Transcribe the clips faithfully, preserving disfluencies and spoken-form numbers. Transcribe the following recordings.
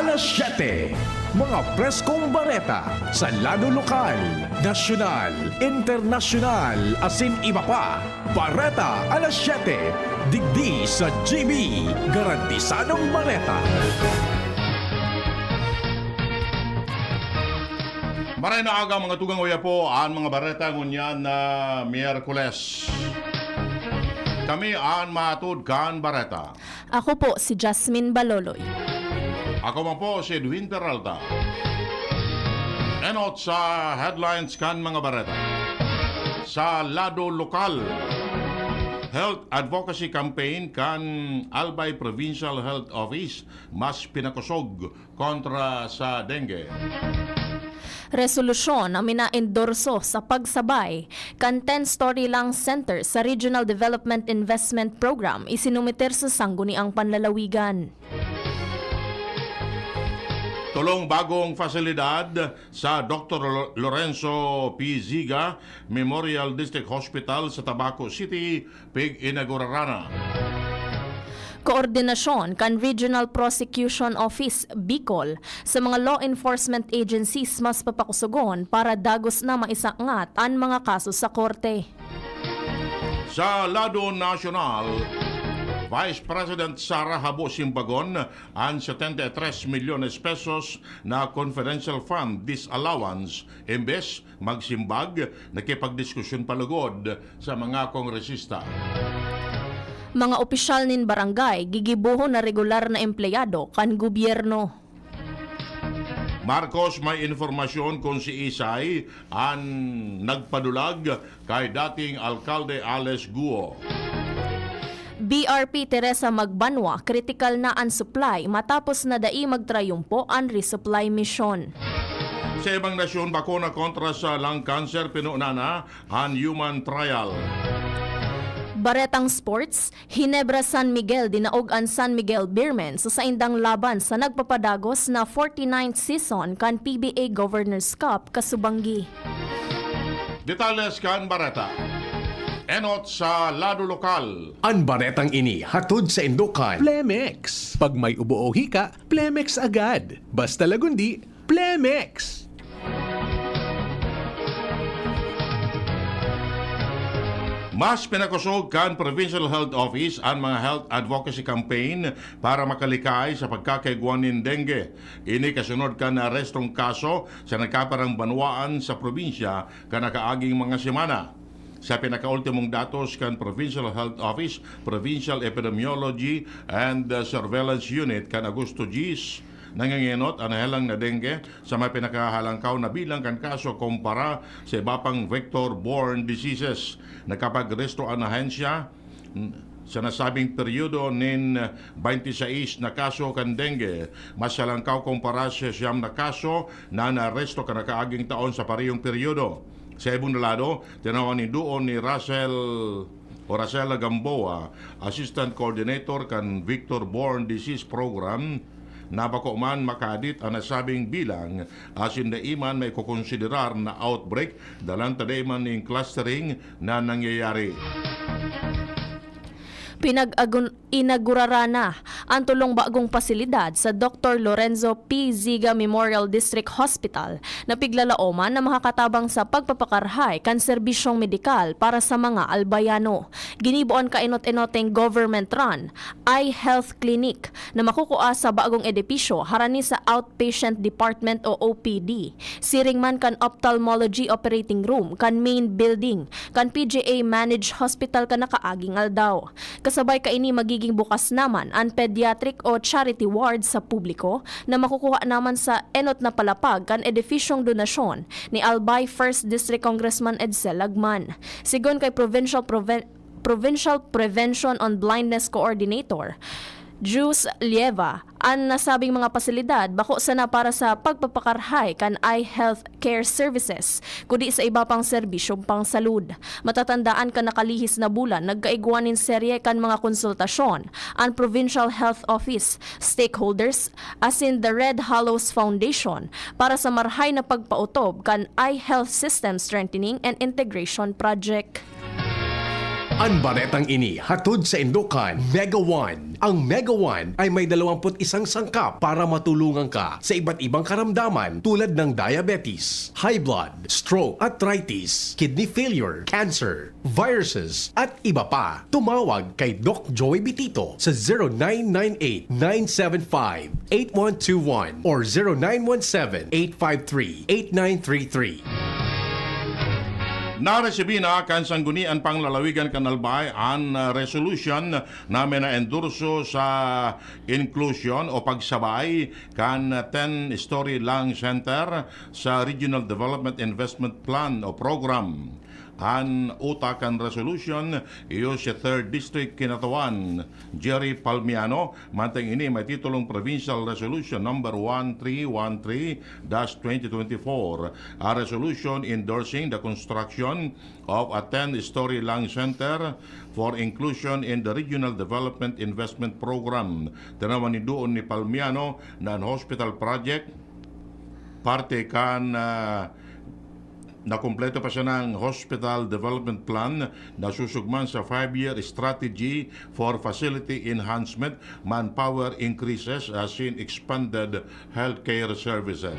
Alas siyete, mga preskong bareta sa lado lokal, nasyonal, internasyonal, asin iba pa. Bareta Alas siyete, digdi sa G B, garantisadong bareta. Maray na aga, mga tugang oya po, an mga bareta ngunyan na Miyerkules. Kami an mahatod kan bareta. Ako po si Jasmine Baloloy. Ako man po si Edwin Peralta. Enot sa headlines kan mga bareta. Sa lado lokal, Health Advocacy Campaign kan Albay Provincial Health Office mas pinakosog kontra sa dengue. Resolusyon na minaendorso sa pagsabay kan ten-story lang center sa Regional Development Investment Program isinumiter sa Sangguniang Panlalawigan. Tolong bagong pasilidad sa Doktor Lo-, Lorenzo P. Ziga Memorial District Hospital sa Tabaco City, pig-inagurarana. Koordinasyon kan Regional Prosecution Office, Bicol, sa mga law enforcement agencies mas papakusogon para dagos na maisakngat an mga kaso sa korte. Sa lado nasyonal, Vice President Sara Habo Simbagon an setenta y tres milyones pesos na confidential fund disallowance, imbes magsimbag, nakipagdiskusyon pa lugod sa mga kongresista. Mga opisyal nin barangay gigibohon na regular na empleyado kan gobyerno. Marcos may impormasyon kun siisay an nagpadulag kay dating Alkalde Alex Guo. B R P Teresa Magbanwa, kritikal na an supply matapos na dai magtrayumpo an resupply mission. Sa ibang nasyon, bakuna kontra sa lung cancer, pinuna na an human trial. Baretang sports, Ginebra San Miguel dinaog an San Miguel Beermen sa saindang laban sa nagpapadagos na forty-ninth season kan P B A Governor's Cup kasubanggi. Detalles kan bareta. Enot sa lado lokal. An baretang ini hatod saindo kan Plemex. Pag may ubo o hika, Plemex agad. Basta lagundi, Plemex! Mas pinakosog kan Provincial Health Office an mga health advocacy campaign para makalikay sa pagkakaigwa nin dengue. Ini kasunod kan naarestong kaso sa nagkaparang banwaan sa probinsya kan nakaaging mga semana. Sa pinakaultimong datos kan Provincial Health Office, Provincial Epidemiology and, uh, Surveillance Unit kan Agosto diyes, nangengenot an nahelang na dengue sa may pinakahalangkaw na bilang kan kaso kumpara sa iba pang vector-borne diseases. Nakapagresto an ahensya, mm, sa nasabing peryodo nin baynte sais na kaso kan dengue, mas halangkaw kumpara sa siyam na kaso na naaresto kan nakaaging taon sa parehong peryodo. Sa ibong na lado, tinawan nin duon ni Russell o Racela Gamboa, Assistant Coordinator kan Vector-Borne Disease Program, na bako man makahadit an nasabing bilang, asin dai man maikokonsiderar na outbreak, dangan ta dai man nin clustering na nangyayari. Pinag-agun-, inagurara na an tolong bagong pasilidad sa Doktor Lorenzo P. Ziga Memorial District Hospital na piglalaoman na makakatabang sa pagpapakarahay kan serbisyong medikal para sa mga Albayano. Ginibo an kaenot-enoteng government-run Eye Health Clinic na makukua sa bagong edepisyo harani sa Outpatient Department o O P D, siring man kan Ophthalmology Operating Room kan main building kan P G A Managed Hospital kan nakaaging aldaw. Kasabay kaini, magiging bukas naman an pediatric o charity ward sa publiko na makukuha naman sa enot na palapag kan edipisyong donasyon ni Albay First District Congressman Edsel Lagman. Sigon kay Provincial Proven-, Provincial Prevention on Blindness Coordinator Juice Lieva, an nasabing mga pasilidad bako sana para sa pagpapakarahay kan eye health care services, kundi sa iba pang serbisyong pangsalud. Matatandaan kan nakalihis na bulan, nagkaigwa nin serye kan mga konsultasyon an Provincial Health Office, stakeholders, asin The Red Hollows Foundation para sa marahay na pagpaotob kan eye health system strengthening and integration project. An baretang ini hatod saindo kan Mega One. Ang Mega One ay may dalawampu't isang sangkap para matulungan ka sa iba't ibang karamdaman tulad ng diabetes, high blood, stroke, arthritis, kidney failure, cancer, viruses, at iba pa. Tumawag kay Doc Joey Bitito sa zero nine nine eight, nine seven five, eight one two one or zero nine one seven, eight five three, eight nine three three. Naresibi na kan Sangguniang Panglalawigan kan Albay an, ah, resolution na minaendorso sa inklusyon o pagsabay kan ten-story lung center sa Regional Development Investment Plan o Program. An utak kan resolution iyo si Third District Kinatawan, Jerry Palmiano, mantang ini may titulong Provincial Resolution Number one three one three dash twenty twenty-four, a resolution endorsing the construction of a ten-story lung center for inclusion in the Regional Development Investment Program. Tinawan ni Doon ni Palmiano na an hospital project, parte kan, ah, nakumpleto pa siya ng Hospital Development Plan na susugman sa five-year strategy for facility enhancement, manpower increases, as in expanded healthcare services.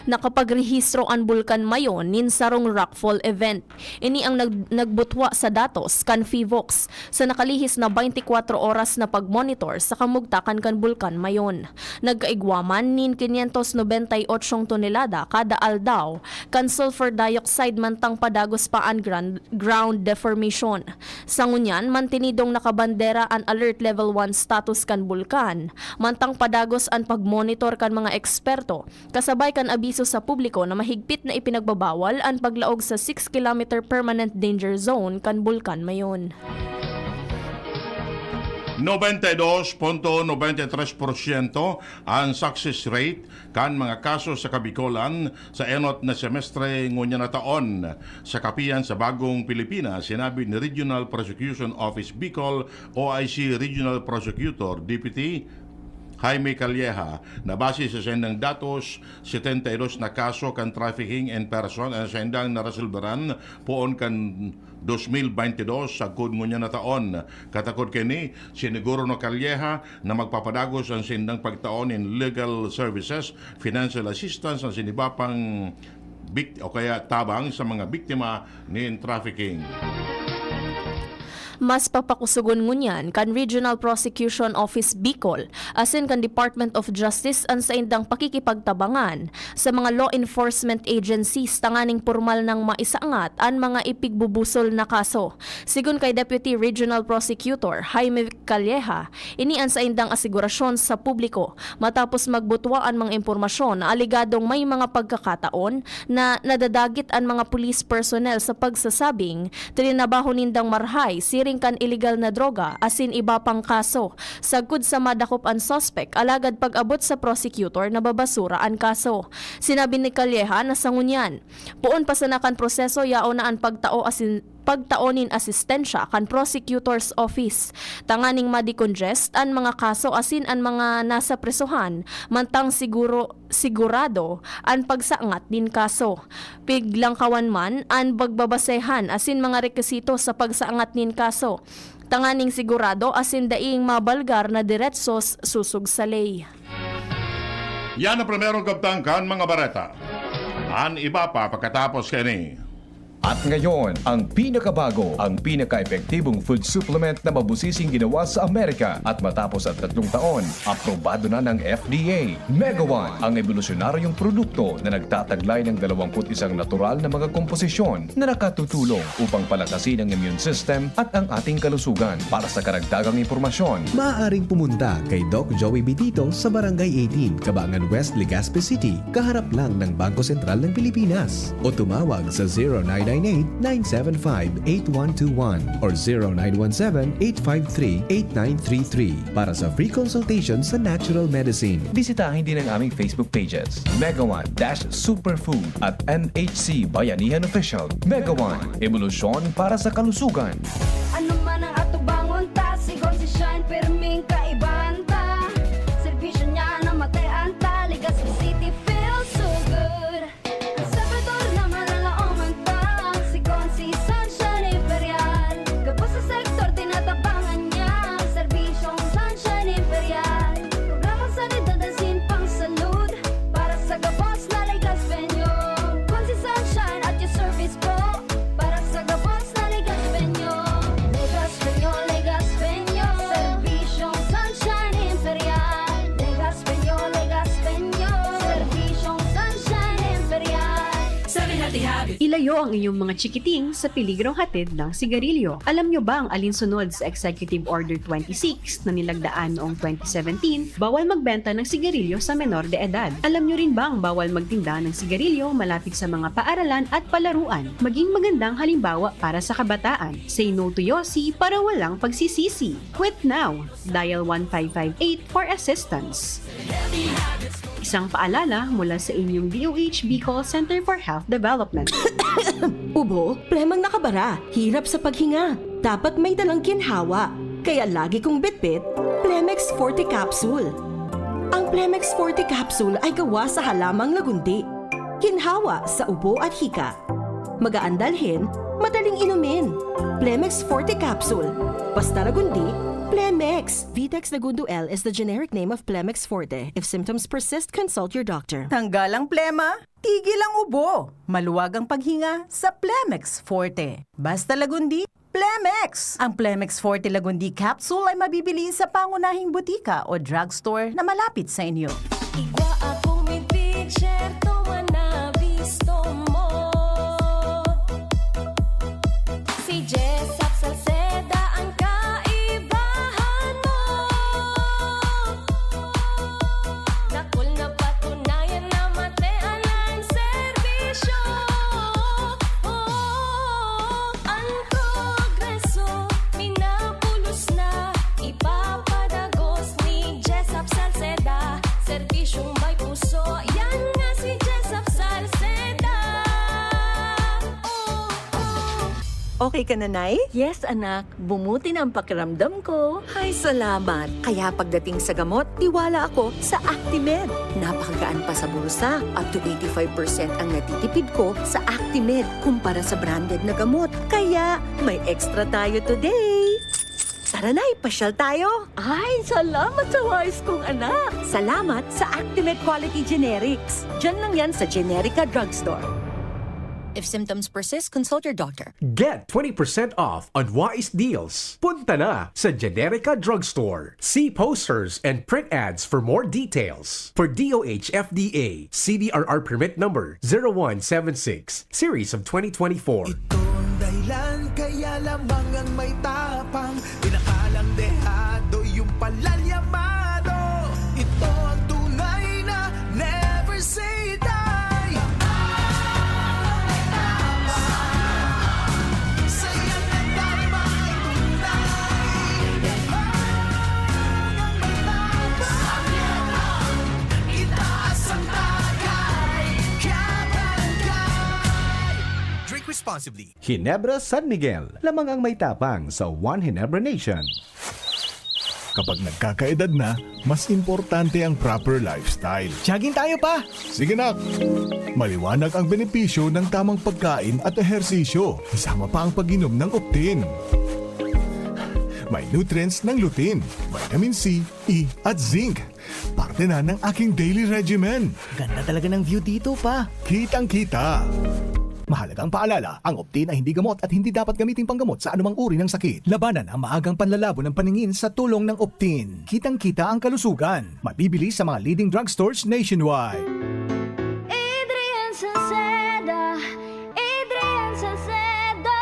Nakapagrehistro an Bulkan Mayon nin sarong rockfall event. Ini ang nag-, nagbutwa sa datos kan PHIVOLCS sa nakalihis na twenty-four oras na pagmonitor sa kamugtakan kan Bulkan Mayon. Nagkaigwa man nin quinientos noventa y ocho tonelada kada aldaw kan sulfur dioxide mantang padagos pa an gran-, ground deformation. Sa ngunyan, mantinidong nakabandera an Alert Level one status kan bulkan, mantang padagos an pagmonitor kan mga eksperto, kasabay kan abiso sa publiko na mahigpit na ipinagbabawal an paglaog sa six kilometer permanent danger zone kan Bulkan Mayon. Nobenta y dos punto nobenta y tres porsyento an success rate kan mga kaso sa Kabikolan sa enot na semestre ngunyan na taon. Sa kapihan sa Bagong Pilipinas, sinabi ni Regional Prosecution Office Bicol, O I C Regional Prosecutor, Deputy Jaime Calleja, na base sa saindang datos, setenta y dos na kaso kan trafficking in person an saindang naresolberan poon kan dos mil bentidós sagkod ngunyan na taon. Katakod kaini, siniguro ni Calleja na magpapadagos an saindang pagtao nin legal services, financial assistance, asin iba pang bik-, o kaya tabang sa mga biktima nin trafficking. Mas papakusogon ngunyan kan Regional Prosecution Office Bicol asin kan Department of Justice an saindang pakikipagtabangan sa mga law enforcement agencies tanganing pormal nang maisangat an mga ipigbubusol na kaso. Sigon kay Deputy Regional Prosecutor Jaime Calleja, ini an saindang asigurasyon sa publiko matapos magbutwa an mga impormasyon na alegadong may mga pagkakataon na nadadagit an mga police personnel sa pagsasabing trinabaho nindang marhay siring kan ilegal na droga asin iba pang kaso, sagkod sa madakop an suspek alagad pag-abot sa prosecutor nababasura an kaso. Sinabi ni Calleja na sa ngunyan, poon pa sana kan proseso yaon na an pagtao asin pagtao nin asistensya kan Prosecutor's Office tanganing ma-decongest an mga kaso asin an mga nasa presohan mantang siguro, sigurado an pagsangat nin kaso. Piglangkawan man an pagbabasehan asin mga rekisito sa pagsangat nin kaso tanganing sigurado asin daing mabalgar na diretsos sosog sa ley. Yan ang primerong kabtang kan mga bareta. An iba pa pagkatapos kaini. At ngayon, ang pinakabago, ang pinaka-epektibong food supplement na mabusising ginawa sa Amerika at matapos ang tatlong taon, aprobado na ng F D A. Mega One, ang ebolusyonaryong produkto na nagtataglay ng dalawampu't isang natural na mga komposisyon na nakatutulong upang palakasin ang immune system at ang ating kalusugan. Para sa karagdagang impormasyon, maaaring pumunta kay Doc Joey Bitito sa Barangay eighteen, Cabangan West, Legazpi City, kaharap lang ng Bangko Sentral ng Pilipinas. O tumawag sa zero nine nine eight, nine seven five, eight one two one or zero nine one seven, eight five three, eight nine three three para sa free consultation sa natural medicine. Bisitahin din ang aming Facebook pages, Mega One dash Superfood at M H C Bayanihan Official. Mega One, ebolusyon para sa kalusugan. Ano man ang atubangon ta, sigon si Shine, pirming kaibahan ta. Serbisyo niya na matean ta, Legazpi City feels so good. Ang Salvador na malalaoman ta, sigon si Sunshine Imperial. Ilayo ang inyong mga chikiting sa peligrong hatid ng sigarilyo. Alam nyo bang alinsunod sa Executive Order twenty-six na nilagdaan noong twenty seventeen, bawal magbenta ng sigarilyo sa menor de edad? Alam nyo rin bang bawal magtinda ng sigarilyo malapit sa mga paaralan at palaruan? Maging magandang halimbawa para sa kabataan. Say no to Yossi para walang pagsisisi. Quit now! Dial one five five eight for assistance. Isang paalala mula sa inyong D O H Bicol Center for Health Development. Ubo, plemang nakabara, hirap sa paghinga. Dapat may dalang ginhawa. Kaya lagi kong bitbit, Plemex Forte Capsule. Ang Plemex Forte Capsule ay gawa sa halamang lagundi. Ginhawa sa ubo at hika. Magaan dalhin, madaling inumin. Plemex Forte Capsule. Basta lagundi, Plemex. Vitex Lagundo L is the generic name of Plemex Forte. If symptoms persist, consult your doctor. Tanggal ang plema, tigil ang ubo, maluwag ang paghinga sa Plemex Forte. Basta lagundi, Plemex! Ang Plemex Forte Lagundi Capsule ay mabibili sa pangunahing butika o drugstore na malapit sa inyo. Igwa akong midbit, syerto man na bisto mo. Si Jessop Salceda ang kaibahan mo. Dakul na patunayan na matean ang serbisyo. Oh, ang progreso, minabulos na. Ipapadagos ni Jessop Salceda, serbisyong may puso. Yan nga si Jessop Salceda. Oh, oh. Okay ka na, Nay? Yes, anak. Bumuti na ang pakiramdam ko. Ay, salamat. Kaya pagdating sa gamot, tiwala ako sa Actimed. Napakagaan pa sa bulsa. Up to eighty-five percent ang natitipid ko sa Actimed kumpara sa branded na gamot. Kaya, may extra tayo today. Tara, Nay, pasyal tayo. Ay, salamat sa wais kong anak. Salamat sa Actimed Quality Generics. Diyan lang yan sa Generica Drugstore. If symptoms persist, consult your doctor. Get twenty percent off on Wise Deals. Punta na sa Generica Drugstore. See posters and print ads for more details. For D O H F D A, C D R R permit number zero one seven six, series of twenty twenty-four. Ito ang dahilan kaya lamang ang may tapang, pinakalang dehado yung palalyamado. Ito ang tunay na never say die. Drink responsibly. Ginebra San Miguel, lamang ang may tapang sa One Ginebra Nation. Kapag nagkakaedad na, mas importante ang proper lifestyle. Jogging tayo, Pa! Sige, nak! Maliwanag ang benepisyo ng tamang pagkain at ehersisyo, kasama pa ang pag-inom ng Optin. May nutrients ng lutein, vitamin C, E at zinc. Parte na ng aking daily regimen. Ganda talaga ng view dito, Pa. Kitang-kita. Mahalagang paalala, ang Optin ay hindi gamot at hindi dapat gamiting panggamot sa anumang uri ng sakit. Labanan ang maagang panlalabo ng paningin sa tulong ng Optin. Kitang-kita ang kalusugan. Mabibili sa mga leading drugstores nationwide. Adrian Salceda, Adrian Salceda.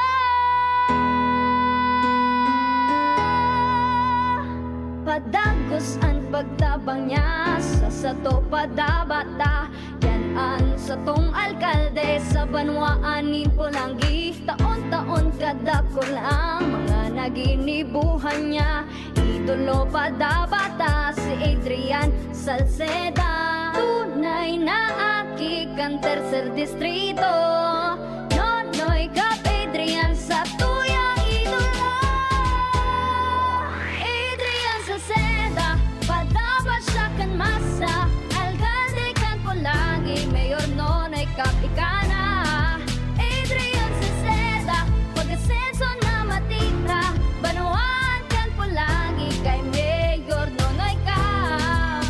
Padagos an pagtabang niya sa sato padabata. Yan an satong alkalde sa banwaan nin Polangui. Taon-taon kadakul ang mga naginibuhan niya. Idolo padabata si Adrian Salceda. Tunay na aki kan tercer distrito. Nonoy Cap Adrian sa tuyang idolo. Adrian Salceda, padaba siya kan masa. Alkalde kan Polangui, Mayor Nonoy Cap ika na. Adrian Salceda, pag-asenso na matira. Banwaan kan Polangui kay Mayor Nonoy Cap.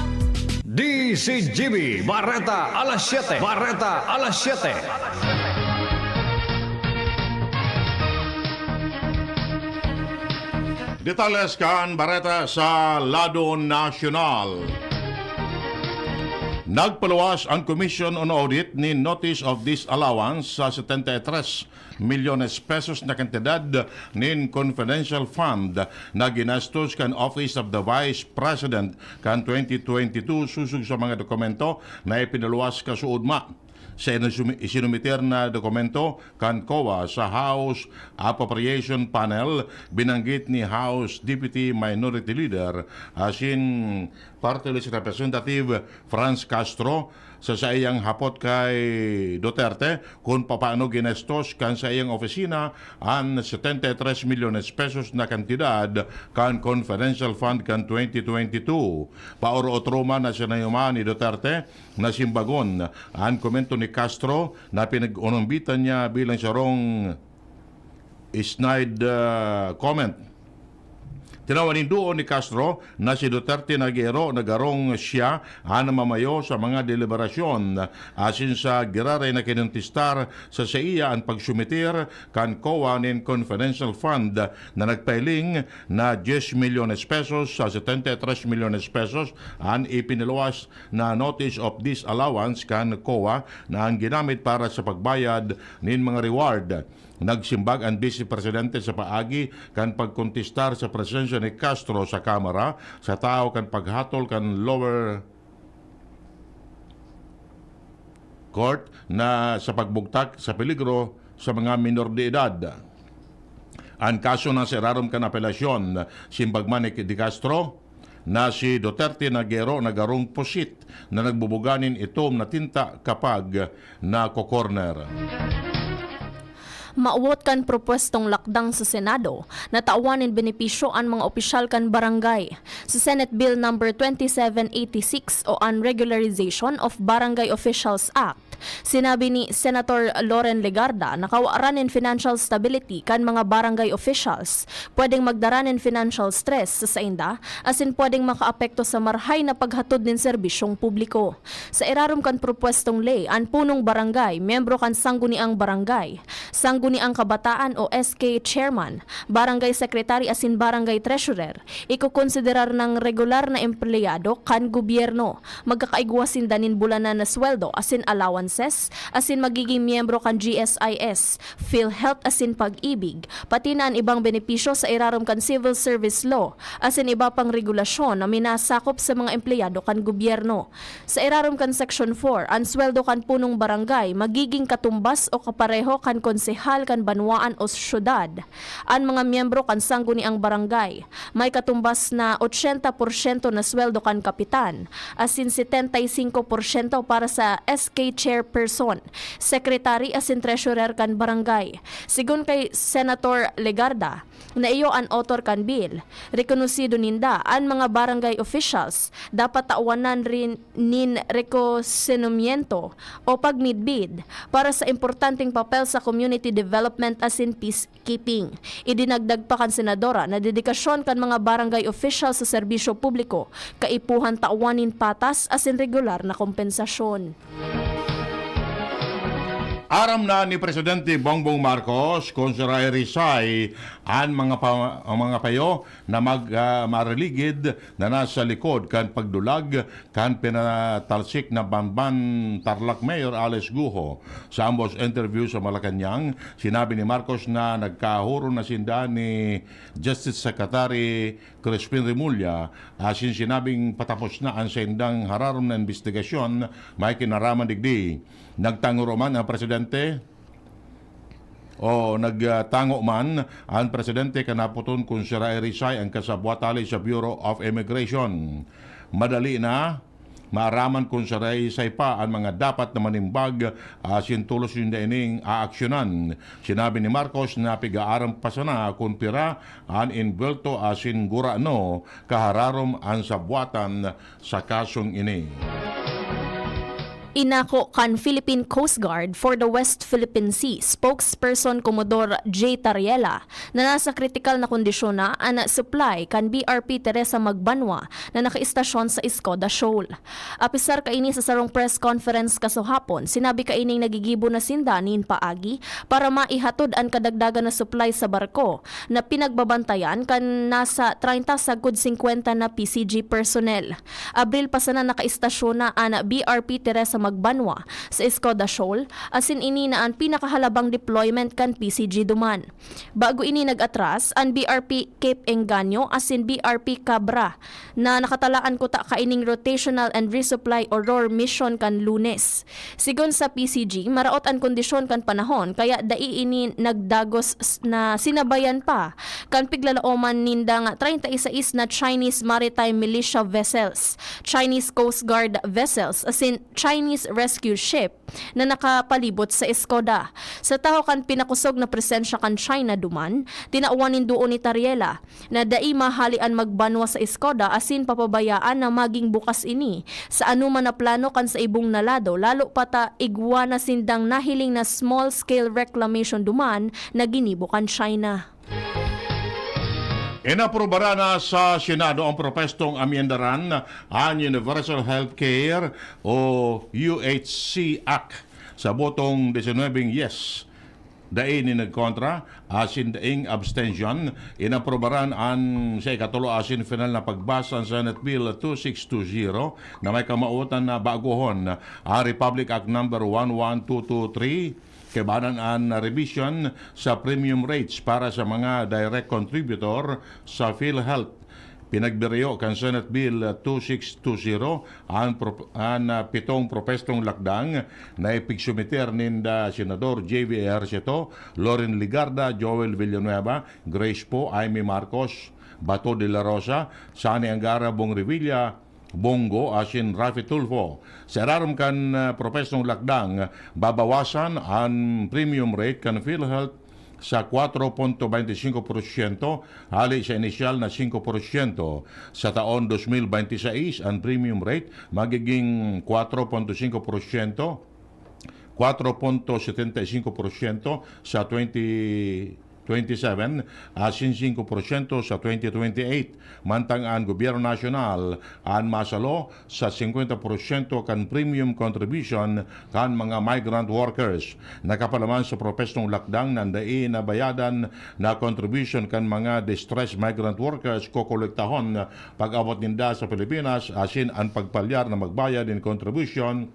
D C G B, Bareta alas siyete. Bareta alas siyete. Detalles kan bareta sa lado nasyonal. Nagpaluwas an Commission on Audit nin Notice of Disallowance sa setenta y tres milyones pesos na kantidad nin confidential fund na ginastos kan Office of the Vice President kan twenty twenty-two, sosog sa mga dokumento na ipinaluwas kasuodma. Sa inasumi-, isinumiter na dokumento kan COA sa House Appropriation Panel, binanggit ni House Deputy Minority Leader asin Party List Representative Franz Castro sa saiyang hapot kay Duterte kun papaano ginestos kan saiyang opisina an setenta y tres milyones pesos na kantidad kan confidential fund kan twenty twenty-two. Paoro-otro man na sinayoman ni Duterte na simbagon an komento ni Castro na pinag-unumbitan niya bilang sarong snide, ah, comment. Tinawan nin duon ni Castro na si Duterte nag-eero na garong siya an mamayo sa mga deliberasyon asin sa giraray na kinontistar sa saiya an pagsumitir kan COA nin confidential fund na nagpahiling na diyes milyones pesos sa setenta y tres milyones pesos an ipinaluwas na notice of disallowance kan COA na ang ginamit para sa pagbayad nin mga reward. Nagsimbag an Vice Presidente sa paagi kan pagkontestar sa presensya ni Castro sa Kamara sa tahaw kan paghatol kan lower court na sa pagbugtak sa peligro sa mga minor de edad. An kaso nasa irarom kan apelasyon. Simbag man ni De Castro na si Duterte nag-eero na garong pusit na nagbubuga nin itom na tinta kapag nako-corner. Mawot kan propwestong lakdang sa Senado, natawan nin benepisyo an mga opisyal kan barangay. Sa Senate Bill Number twenty-seven eighty-six o an Regularization of Barangay Officials Act, sinabi ni Senator Loren Legarda na kawaran nin financial stability kan mga barangay officials pwedeng magdara nin financial stress sa sainda asin pwedeng makaapekto sa marhay na paghatod nin serbisyong publiko. Sa irarom kan propwestong ley, an punong barangay, miyembro kan sangguniang barangay, sangguniang kabataan o S K chairman, barangay secretary asin barangay treasurer, ikokonsiderar nang regular na empleyado kan gobyerno. Magkakaigwa sinda nin bulanan na sweldo asin allowances, asin magiging miyembro kan G S I S, PhilHealth asin Pag-ibig, pati na an ibang benepisyo sa irarom kan Civil Service Law, asin iba pang regulasyon na minasakop sa mga empleyado kan gobyerno. Sa irarom kan Section four, an sweldo kan punong barangay magiging katumbas o kapareho kan konsehal kan banwaan o syudad. An mga miyembro kan sangguniang barangay may katumbas na ochenta porsyento na sweldo kan kapitan, asin setenta y cinco porsyento para sa S K chairperson, secretary asin treasurer kan barangay. Sigon kay Senator Legarda, na iyo an author kan bill, rekonosido ninda an mga barangay officials, dapat tawanan rin nin rekonosimyento o pagmidbid para sa importanteng papel sa community development asin peacekeeping. Idinagdag pa kan senadora na dedikasyon kan mga barangay officials sa serbisyo publiko kaipuhan tawan nin patas asin regular na kompensasyon. Aram na ni Presidente Bongbong Marcos kun siya irisay an mga pa-, ang mga payo na mag-, ah, mariligid na nasa likod kan pagdulag kan pinatalsik na banban Tarlac Mayor Alice Guho. Sa ambos interview sa Malacañang, sinabi ni Marcos na nagkahuron na sinda ni Justice Secretary Crispin Remulla, asin sinabing patapos na an saindang hararom na imbestigasyon may kinaraman digdi. Nagtangoro man ang presidente o nagtango man ang presidente kan napoton kun siya irisay ang kasabwat hale sa Bureau of Immigration. Madali na maaraman kun siya irisay pa ang mga dapat na manimbag asin tolos ninda ining aaksyonan. Sinabi ni Marcos na pig-aaram pa sana kun pira an enbuwelto asin gurano kahararom an sabwatan sa kasong ini. Inako kan Philippine Coast Guard for the West Philippine Sea spokesperson Commodore J Tariela na nasa kritikal na kondisyon na an supply kan B R P Teresa Magbanwa na nakaistasyon sa Escoda Shoal. Apisar kaini sa sarong press conference kasuhapon, sinabi kaining nagigibo na sinda nin paagi para maihatod an kadagdagan na supply sa barko na pinagbabantayan kan nasa treinta sagkod singkwenta na P C G personnel. Abril pa sana nakaistasyon na an B R P Teresa Magbanwa sa Escoda Shoal, asin ini na an pinakahalabang deployment kan P C G duman. Bago ini nag-atras, an B R P Cape Engaño asin B R P Cabra na nakatalaan kuta kaining rotational and resupply o ROR mission kan Lunes. Sigon sa P C G, maraot an kondisyon kan panahon kaya dai ini nagdagos s- na sinabayan pa kan piglalaoman nindang treinta y seis na Chinese maritime militia vessels, Chinese Coast Guard vessels, asin Chinese rescue ship na nakapalibot sa Escoda. Sa tahaw kan pinakosog na presensya kan China duman, tinawan nin duon ni Tariela na dai mahale an Magbanwa sa Escoda asin papabayaan na magin bukas ini sa anoman na plano kan saibong na lado, lalo pa ta igwa na sindang nahiling na small-scale reclamation duman na ginibo kan China. Inaprubaran na sa Senado ang propestong amyendaran an Universal Health Care o U H C Act sa botong disinwebeng yes, dai nin nagkontra, asin daing abstention. Inaprubaran an sa ikatulo asin final na pagbasa an Senate Bill two six two zero na may kamawotan na baguhon ang Republic Act Number one one two two three, kaibanan an revision sa premium rates para sa mga direct contributor sa PhilHealth. Pinagbirayo kan Senate Bill two six two zero an, prop- an ah, pitong propestong lakdang na ipigsumiter ninda Senador J V Ejercito, Loren Legarda, Joel Villanueva, Grace Poe, Imee Marcos, Bato de la Rosa, Sonny Angara, Bong Revilla, Bong Go asin Raffy Tulfo. Sa irarom kan ah, propestong lakdang, babawasan an premium rate kan PhilHealth sa kwatro punto baynte singko porsyento hali sa inisyal na singko porsyento. Sa taon dos mil baynte sais, an premium rate magiging kwatro punto singko porsyento, kwatro punto setenta y singko porsyento sa twenty twenty-seven asin singko porsyento sa twenty twenty-eight, mantang an gobyerno nasyonal an masalo sa singkwenta porsyento kan premium contribution kan mga migrant workers. Nakapalaman sa propestong lakdang na dai nabayadan na contribution kan mga distressed migrant workers kokolektahon pag-abot ninda sa Pilipinas, asin an pagpalyar na magbayad nin contribution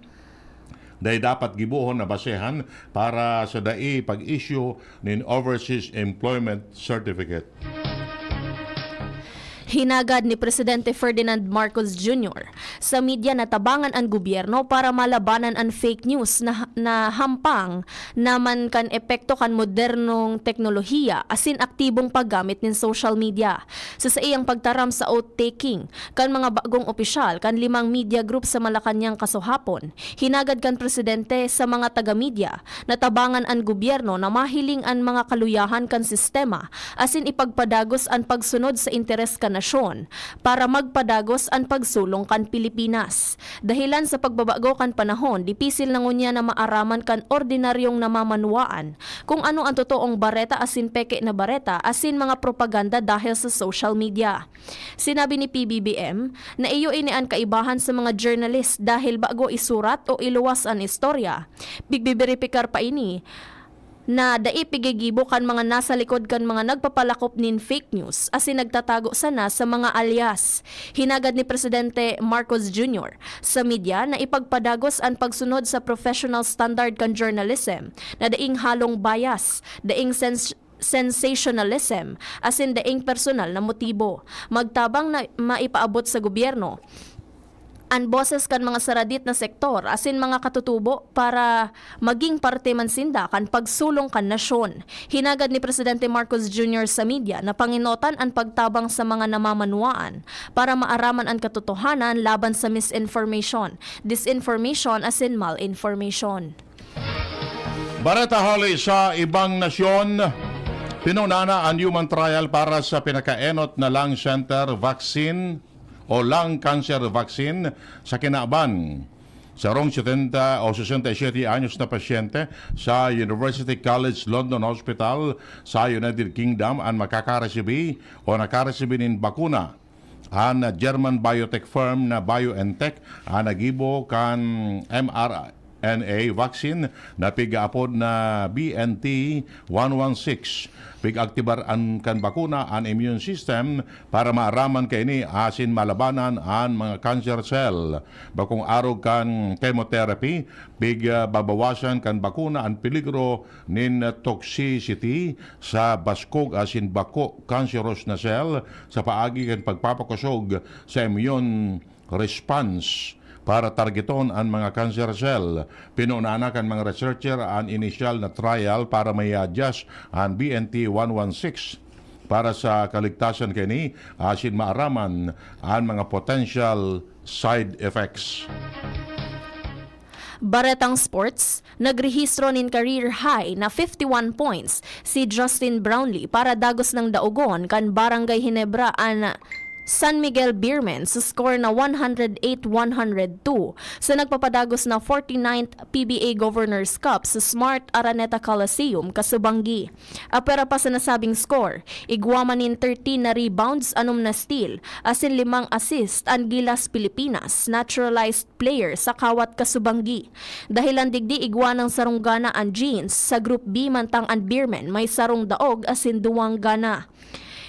dai dapat gibohon na basehan para sa dai pag-issue nin overseas employment certificate. Hinagad ni Presidente Ferdinand Marcos Junior sa media na tabangan an gobyerno para malabanan an fake news na, na hampang naman kan epekto kan modernong teknolohiya asin aktibong paggamit nin social media. Sa saiyang pagtaram sa oath-taking kan mga bagong opisyal kan limang media group sa Malacañang kasuhapon, hinagad kan presidente sa mga taga-media na tabangan an gobyerno na mahiling an mga kaluyahan kan sistema asin ipagpadagos an pagsunod sa interes kan nasyon para magpadagos an pagsulong kan Pilipinas. Dahilan sa pagbabago kan panahon, dipisil na ngunyan na maaraman kan ordinaryong namamanwaan kung ano an totoong bareta asin peke na bareta asin mga propaganda dahil sa social media. Sinabi ni P B B M na iyo ini an kaibahan sa mga journalist dahil bago isurat o iluwas an istorya, pigbiberipikar pa ini na dai pigigibo kan mga nasa likod kan mga nagpapalakop nin fake news asin nagtatago sana sa mga alias. Hinagad ni Presidente Marcos Junior sa media na ipagpadagos an pagsunod sa professional standard kan journalism na daing halong bias, daing sens- sensationalism asin daing personal na motibo. Magtabang na maipaabot sa gobyerno an boses kan mga saradit na sektor asin mga katutubo para maging parte man sinda kan pagsulong kan nasyon. Hinagad ni Presidente Marcos Junior sa media na pangenotan an pagtabang sa mga namamanwaan para maaraman an katotohanan laban sa misinformation, disinformation asin malinformation. Bareta hali sa ibang nasyon, pinuna na an human trial para sa pinakaenot na lung cancer vaccine o lung cancer vaccine sa kinaban. Sarong setenta o sesenta y siete anyos na pasyente sa University College London Hospital sa United Kingdom an makakaresibi o nakaresibi nin bakuna. An German biotech firm na BioNTech an naggibo kan mRNA vaccine na pig-aapod na B N T one one six. Pig-aktibar an kan bakuna an immune system para maaraman kaini asin malabanan an mga cancer cell. Bakong arog kan chemotherapy, pig, ah, babawasan kan bakuna an peligro nin toxicity sa baskog asin bako cancerous na cell sa paagi kan pagpapakosog sa immune response para targeton an mga cancer cell. Pinunana kan mga researcher an inisyal na trial para ma-adjust an B N T one one six para sa kaligtasan kaini asin maaraman an mga potential side effects. Baretang sports, nagrehistro nin career high na fifty-one points si Justin Brownlee para dagos nang daogon kan Barangay Ginebra an San Miguel Beermen sa score na one hundred eight one hundred two sa nagpapadagos na forty-ninth P B A Governor's Cup sa Smart Araneta Coliseum, Casubanggi. Apwera pa sa nasabing score, igwa man nin thirteen na rebounds, anom na steal, asin limang assist an Gilas Pilipinas, naturalized player sa Kawat Kasubanggi. Dahilan digdi igwa nang sarong gana an Jeans, sa Group B mantang an Beermen may sarong daog asin duwang gana.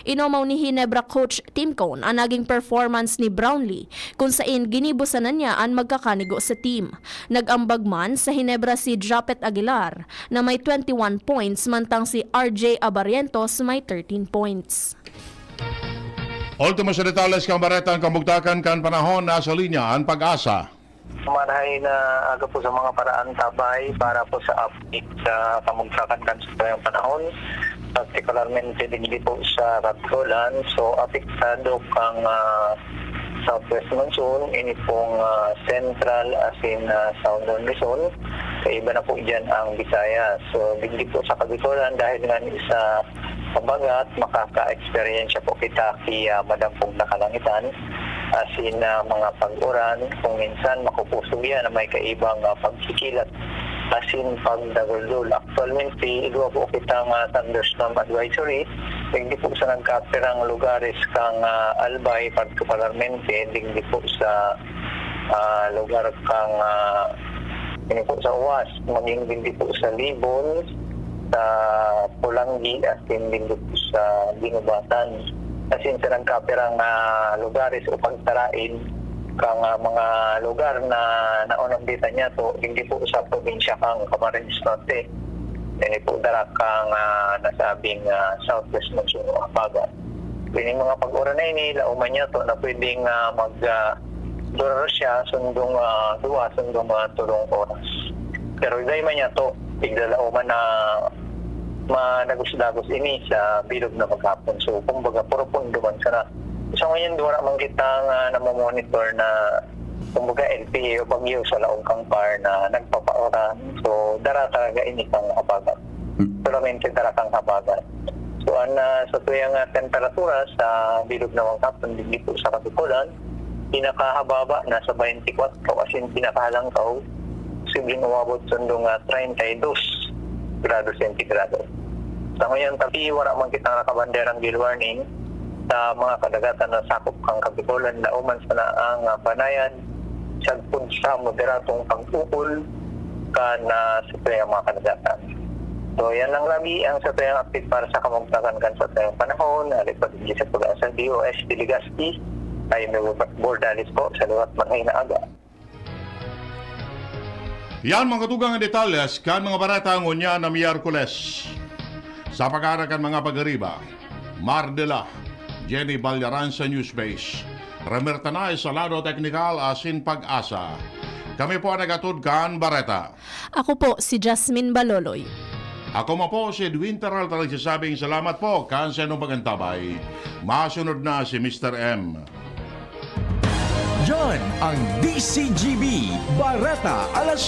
Inomaw ni Ginebra coach Tim Cone an naging performance ni Brownlee, kun sain ginibo sana niya an magkakanigo sa team. Nag-ambag man sa Ginebra si Japet Aguilar na may twenty-one points mantang si R J Abarrientos may thirteen points. Ultimo sa detalles kan baretang kamugtakan kan panahon, nasa linya an Pag-asa. Marahay na aga po sa mga paraan tabay para po sa update sa kamugtakan kan sa panahon, partikularmente digdi po sa Radcolan. So, apektado kang ah, southwest monsoon, ini pong ah, central asin ah, southern Luzon. Kaiba na po dyan ang Visayas. So, digdi po sa Kabikolan dahil nga sa habagat, makaka-eksperyensya po kita ki ah, madampog na kalangitan, asin ah, mga pag-uran, kung minsan makupusog yan na may kaibang ah, pagkikilat, asin pagdaguldol. Actualmente, igwa po kitang ah, thunderstorm advisory, digdi po sa nagkapirang lugares kang ah, Albay, partikularmente, digdi po sa ah, lugar kang ah, ini po sa Uwas, maging digdi po sa Libon, sa Polangui, asin digdi po sa Guinobatan. Asin sa nagkapirang ah, lugares o pagtarain kang ah, mga lugar na naunambitan niya to, digdi po sa probinsya kang Camarines Norte. Ini po dara kang ah, nasabing ah, southwest monsoon o habagat. Ini mga pag-uran na ini, laoman niya to na pwedeng ah, mag ah, durar siya sundong ah, duwa, sundong ah, tulong oras. Pero dai man niya to, tiglalaoman na managos-dagos ini sa bilog na maghapon. So, kumbaga, profundo man sana. Sa ngayon, wala man kita nga namomonitor na, kumbaga, L P A o bagyo sa laog kang par na nagpapauran. So, dara talaga ini kang habagat. Solamente dara kang habagat. So, ang ah, sa tuyang ah, temperatura sa bilog na maghapon, digdi po sa Kabikolan, pinakahababa nasa twenty-four, as in pinakahalangkaw, posibleng umabot sundong ah, treinta y dos grado sentigrado. Sa ngayon, tapi wala man kitang nakabanderang gale warning sa mga kadagatan na sakop kang Kabikolan, laoman sana ang ah, Banayan, sagpon sa moderadong pag-ukol kan ah, sa tuyang mga kadagatan. So, yan lang lagi ang sa tuyang update para sa kamugtakan kan sa tuyang panahon. Ari pa din sa Pag-asa D O S Diligaspi, ay may Bordalis po sa liwat mga inaaga. Yan mga tugang ang detalles kan mga bareta ngunyan na Miyerkules. Sa pagkara kan mga pagariba, Mar de la, Jenny Ballaran sa Newspace, Remer Tanay sa lado teknikal asin Pag-asa. Kami po ang nagatod kan bareta. Ako po si Jasmine Baloloy. Ako man po si Edwin Peralta nagsasabing salamat po kan sa inyong pag-antabay. Masunod na si Mister M. Yan ang D C G B, Bareta alas